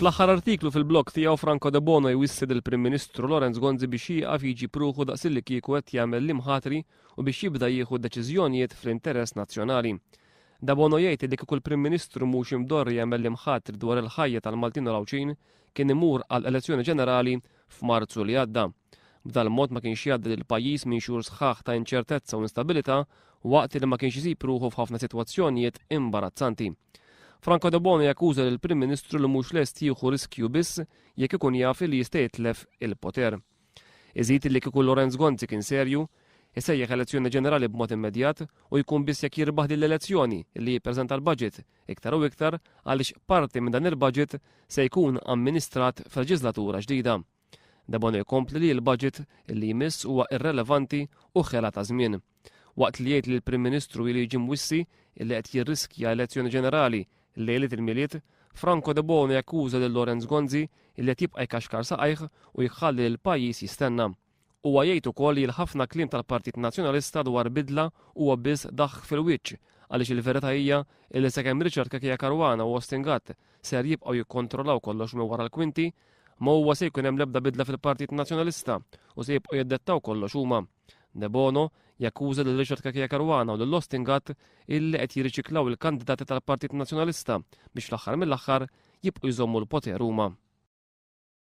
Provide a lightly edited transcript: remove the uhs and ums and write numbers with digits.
Fl-aħħar artiklu fil-blog tiegħu Franco Debono jwissi lill-Prim Ministru Lawrence Gonzi biex jieqaf jġib ruħu daqsillikieku qed jagħmel l-imħatri u biex jibda jieħu deċiżjonijiet fl-interess nazzjonali. Debono jgħid li kieku l-Prim Ministru mhux imdorri jagħmel l-imħatri dwar il-ħajja tal-Maltin u l-Għawdxin kien imur għal elezzjoni ġenerali f'Marzu li għadda. B'dal-mod ma kienx jgħaddi lill-pajjiż minn xhur sħaħ ta' inċertezza u instabilità waqt li ma kienx isib ruħu f'ħafna sitwazzjonijiet imbarazzanti. Franco Debono jakkuża lill-Prim Ministru li mhux lest jieħu riskju biss jekk ikun jaf li jista' jitlef il-poter. Iżid li kieku Lawrence Gonzi kien serju, isejjaħ elezzjoni ġenerali b'mod immedjat u jkun biss jekk jirbaħ din l-elezzjoni li jippreżenta l-budget, iktar u iktar għaliex parti minn dan il-budget se jkun amministrat f'leġislatura ġdida. Debono jkompli li l-budget li jmiss huwa irrelevanti u ħela ta' żmien. Waqt li jgħid li l-Prim Ministru ilu jiġi mwissi li qed jirriskja elezzjoni ġenerali lejliet il-Milied, Franco Debono jakkuża lil Lawrence Gonzi li qed jibqa' jkaxkar saqajh u jħalli lill-pajjiż jistenna. Huwa jgħid ukoll li l-ħafna kliem tal-Partit Nazzjonalista dwar bidla huwa biss daħk fil-wiċċ għaliex il-verità hija li sakemm Richard Cachia Caruana u Austin Gatt ser jibqgħu jikkontrollaw kollox minn wara l-kwinti, ma huwa se jkun hemm l-ebda bidla fil-Partit Nazzjonalista u se jibqgħu jiddettaw kollox huma. Debono jakkuża lil Richard Cachia Caruana u lil Austin Gatt illi qed jirriċiklaw il-kandidati tal-Partit Nazzjonalista biex fl-aħħar mill-aħħar jibqgħu jżommu l-poter huma.